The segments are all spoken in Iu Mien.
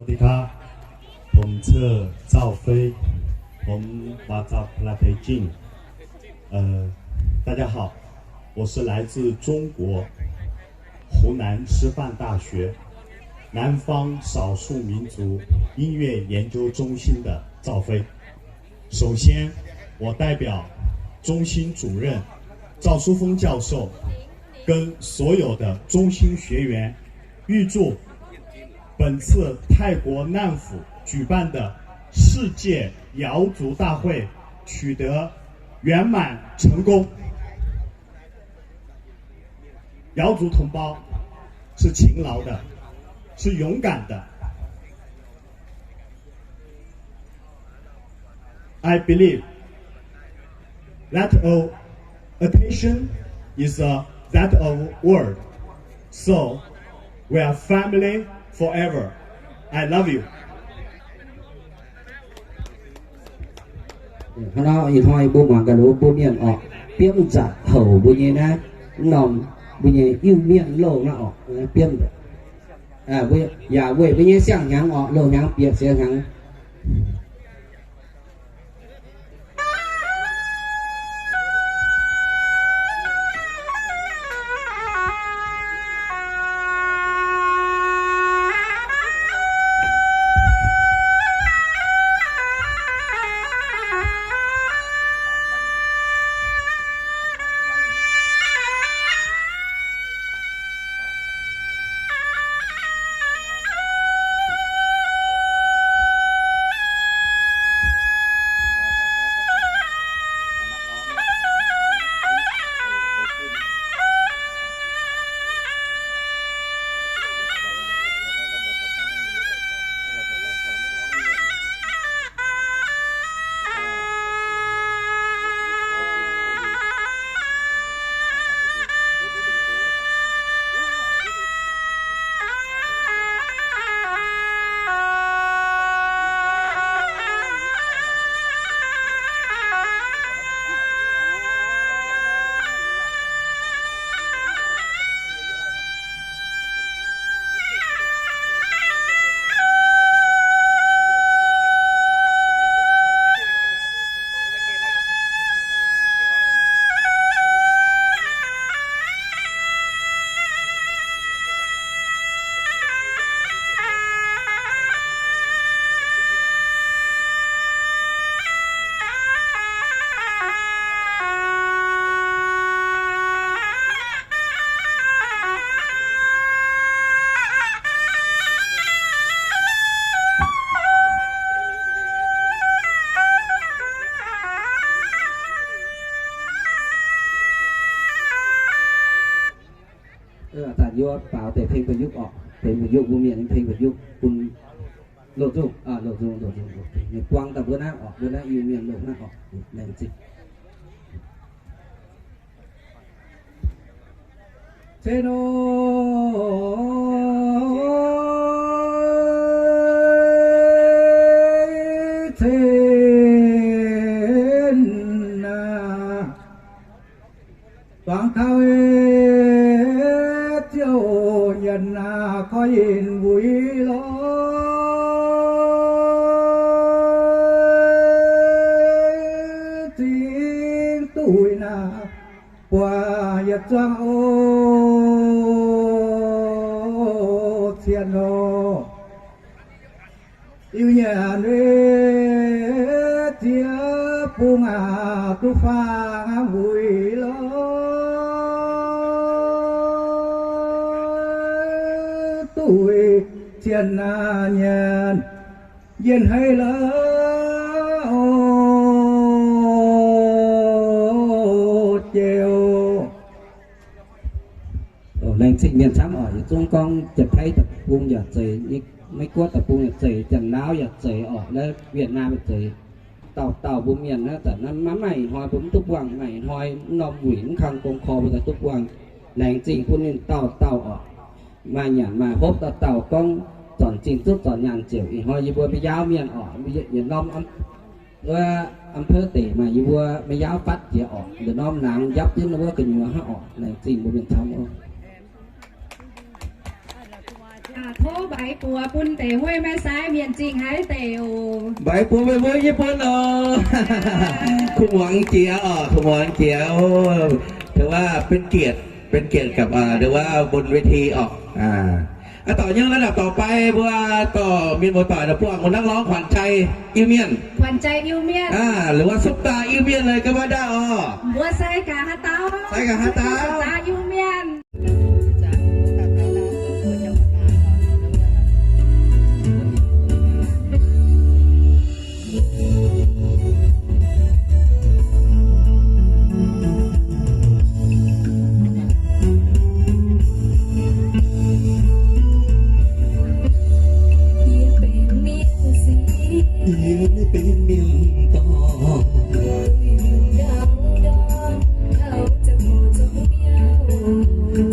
สวัสดีครับ ผมชื่อเจ้าเฟ้ย ผมมาจากประเทศจีน เอ่อ 大家好 我是来自中国湖南师范大学南方少数民族音乐研究中心的赵飞。 首先，我代表中心主任赵淑峰教授跟所有的中心学员，预祝本次泰国难府举办的世界瑶族大会取得圆满成功。 瑶族同胞是勤劳的，是勇敢的。I believe that all attention is a, that of world. So we are family forever. I love you. Hnangv nor ih hnoi mbuo muangx ganh mbuo mienh orqc, biomv nzatc houc mbuo nyei naaiv, mv norm mbuo nyei Iu-Mienh loh naaiv orqc, biomv, yaac weic mbuo nyei siang-hnyangx orqc, loh hnyangx bieqc siang-hnyangx. Ih zanc yie baaux deix เพลงประยุกต์ orqc, เพลงประยุกต์ mbuo mienh nyei เพลงประยุกต์ bun loz-zungh, loz-zungh, loz-zungh, buang daaih mbuo naaiv orqc, mbuo naaiv Iu-Mienh loh naaiv orqc, laengz zingh. Cen nor, cen naaic, buangh taux ziouc nyanc naaic koi yinh wuic lorz zingh duqv naaic buatc yietc zuangx oc, cien oc. Iu nyanc weic ziex bung aac duqv faang wuic lorz duqv cien naaic nyanc njien-haic lorz oc, jiex oc. Laengz zingh mienh camv oc. Yietc zungv gorngv Janx-Taiv deic-bung yaac zeiz, Meiv-Guoqv deic-bung yaac zeiz, Janx-Laauv yaac zeiz oc, naaiv Việt Nam yaac zeiz. Dauh dauh mbuo mienh naaiv zanc naaiv maiv maaih ih hnoi mbuo mv duqv buangh, maaih ih hnoi mv norm wuic mv kang gong kor mbuo daaih duqv buangh. Laengz zingh bun ninh dauh dauh oc. Maaih nyanc maaih hopv dauh dauh gorngv zornc zinh duqv zornc nyaanh ziouc. Ih hnoi yie mbuo Meiv Yaauv mienh oc, yietc norm wuov อำเภอ deic maaih yie mbuo Meiv Yaauv fatv jiex oc. Yietc norm laangz njapv jienv wuov gu'nyuoz hnangv oc. Laengz zingh mbuo mienh camv oc. Tov mbaiv buoz bun deix huei maiv sai mienh zingh haiv deix oc. Mbaiv buoz meih mbuo yie bun oc. Kuv muangx jiex oc, kuv muangx jiex oc. ถือว่าเป็นเกียรติ เป็นเกียรติกับ อ่า หรือว่าบนเวทีออก อ่า อ่ะ ต่อเนื่องลำดับต่อไป mbuo dorh mienh muoz-doic naaic buangh mbuo นักร้องขวัญใจ Iu Mienh. ขวัญใจ Iu Mienh. À, หรือว่าซุปตา Iu Mienh เลยก็ว่าได้ oc. Mbuo sai gaax haaix dauh? Sai gaax haaix dauh? Iu Mienh. Yie benx mienh dorngh,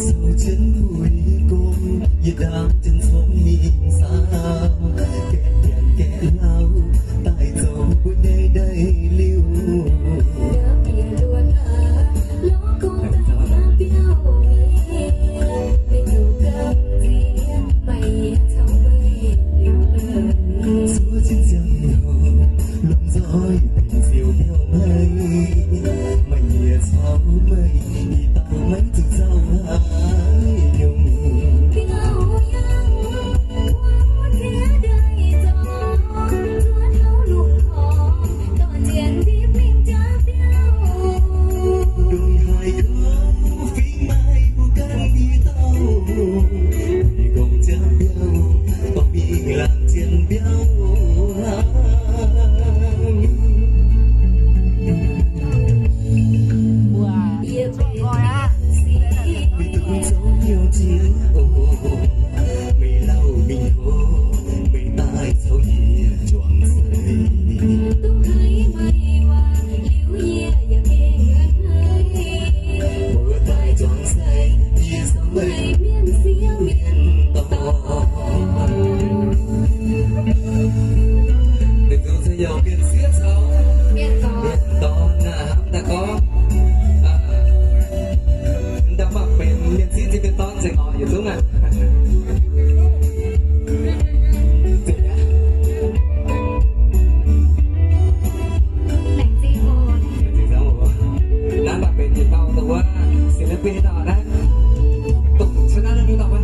sau jienv wuic gong, yie ndaam jienv cong mingh saau, gaeqv bienx gaeqv lauh, daaih zoux mbuo nyei ndeic-liuh. Zuov jienv ziangh hoc, lomh nzoih benx ziouc mbiauh meih, meih yie caux meih, i dauh maiv zuqc nzauh haaix nyungc. Ndongc haaix gorngv fingx maiv bun ganh i dauh, i gong ziangh mbiauh, dorh mingh laangz zien mbiauh hlang. Meih duqv zoux hnyouv jiex oc, meih lauh mingh tov, meih daaih caux yie juangc seix. Mbuo daaih juangc seix, yie caux meih mienh sieqv mienh dorn. Deix zuqc se youz mienh sieqv caux mienh dorn naaic hnamv daaih gorngv, mv daaih mangc benx mienh sieqv caux mienh dorn nzengc oc, yietc zungv aqv. Laengz zingh oc. Laengz zingh oc. Naaiv mv baac benx yietc dauh dongh wuov ศิลปิน dauh naaiv, dongh ชนะเลิศ dauh wuov.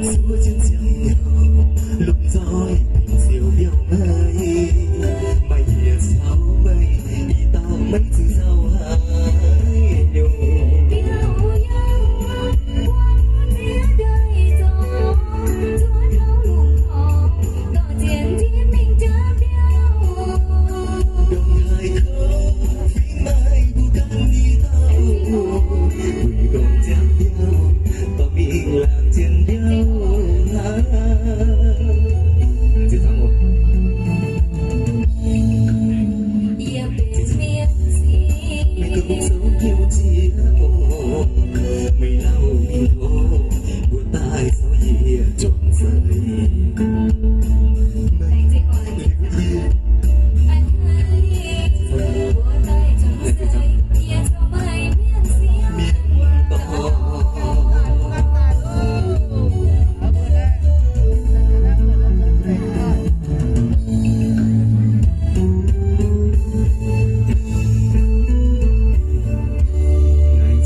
Zuov jienv ziangh hoc, lomh nzoih benx ziouc mbiauh meih, meih yie caux meih, i dauh maiv zuqc nzauh haaix nyungc. Ndongc haaix gorngv fingx maiv bun ganh i dauh, wuic gong ziangh mbiauh, dorh mingh laangz zien mbiauh hlang. Meih duqv zoux hnyouv jiex oc, meih lauh mingh tov, mbuo daaih caux yie juangc seix. Laengz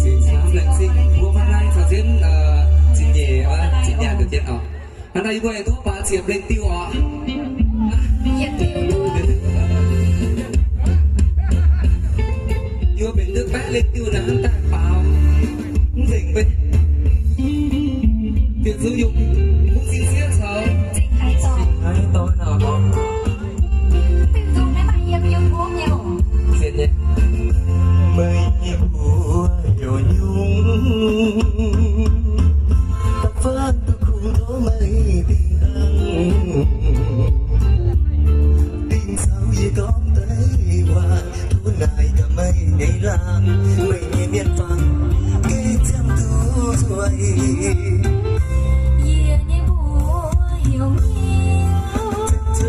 zingh camv, laengz zingh mbuo fai naaiv caux jienv, zinh nyeic, zinh nyaanh deix jienv oc. Hnangv naaiv yie mbuo aengx duqv baac ziepc lengh diuh oc. Yie mbuo benx duqv baeqv lengh diuh naaic hnangv daaih baaux mv nzengc beiv. Bieqc zuqc yungz mbuo zingh sieqv caux zingh haaix dorn nor. Meih mbuo heuc nyungc, da'faanh duqv kungx tov meih dingh dangh. Dingh caux yie gorngv deix waac, tov naaic gaax meih nyei laangz, meih nyei mienh fangx, geh ziangh duqv nzueic. Yie nyei mbuox heuc Miuc.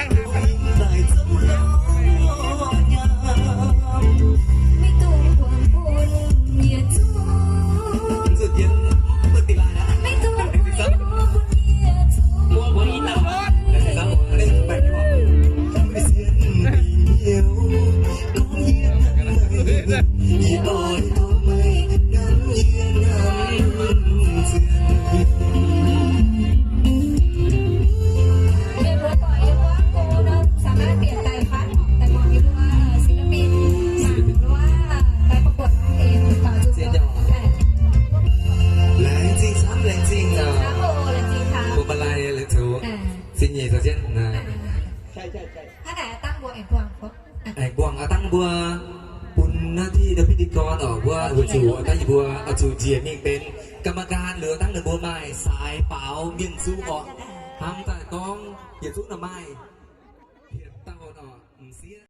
Mienh muoz-doic yiem wuov go nor, สามารถ เปลี่ยน tài khoản, tài khoản ยวน mbuo ศิลปิน mangc wuov การประกวดร้องเพลง เป่าจุง laengz zingh camv, laengz zingh camv, laengz zingh camv. Mbuo maaih lai laengz zuqc. Zinh nyeic zoux jienv. Hnangv naaic dangh mbuo aengx buangh, aengx buangh dangh mbuo bun หน้าที่ พิธีกร oc, mbuo weic zuqc dangh yie mbuo oix zuqc njiec mingh benx กรรมการ liuz dangh ninh mbuo maaih สายเป๋า mienh zuqv oc. Hnamv daaih gorngv yietc zungv naaic maaih hietc dauh oc, m'sieqv.